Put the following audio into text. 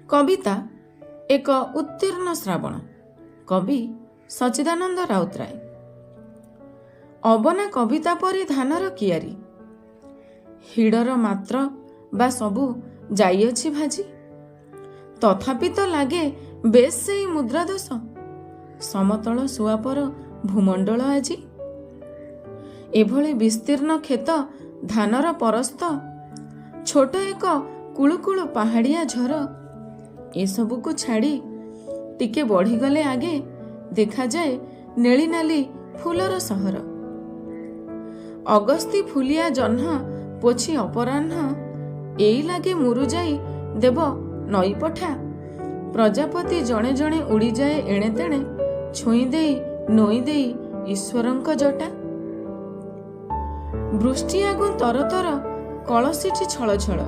କବିତା ଏକ ଉତ୍ତୀର୍ଣ୍ଣ ଶ୍ରାବଣ, କବି ସଚ୍ଚିଦାନନ୍ଦ ରାଉତରାୟ। ଅବନା କବିତା ପରି ଧାନର କିଆରି, ହିଡ଼ର ମାତ୍ର ବା ସବୁ ଯାଇଅଛି ଭାଜି। ତଥାପି ତ ଲାଗେ ବେଶ୍ ସେଇ ମୁଦ୍ରା ଦୋଷ, ସମତଳ ସୁଆପର ଭୂମଣ୍ଡଳ ଆଜି। ଏଭଳି ବିସ୍ତୀର୍ଣ୍ଣ କ୍ଷେତ ଧାନର ପରସ୍ତ, ଛୋଟ ଏକ କୁଳୁକୁଳୁ ପାହାଡ଼ିଆ ଝର, ଏସବୁକୁ ଛାଡ଼ି ଟିକେ ବଢ଼ିଗଲେ ଆଗେ ଦେଖାଯାଏ ନେଳି ନାଲି ଫୁଲର ସହର। ଅଗସ୍ତି ଫୁଲିଆ ଜହ୍ନ ପୋଛି ଅପରାହ୍ନ ଏଇ ଲାଗେ ମୁରୁଜାଇ ଦେବ ନଈପଠା। ପ୍ରଜାପତି ଜଣେ ଜଣେ ଉଡ଼ିଯାଏ ଏଣେ ତେଣେ, ଛୁଇଁ ଦେଇ ନୋଇଁ ଦେଇ ଈଶ୍ୱରଙ୍କ ଜଟା। ବୃଷ୍ଟି ଆଗୁଁ ତରତର କଳସୀଟି ଛଳଛଳ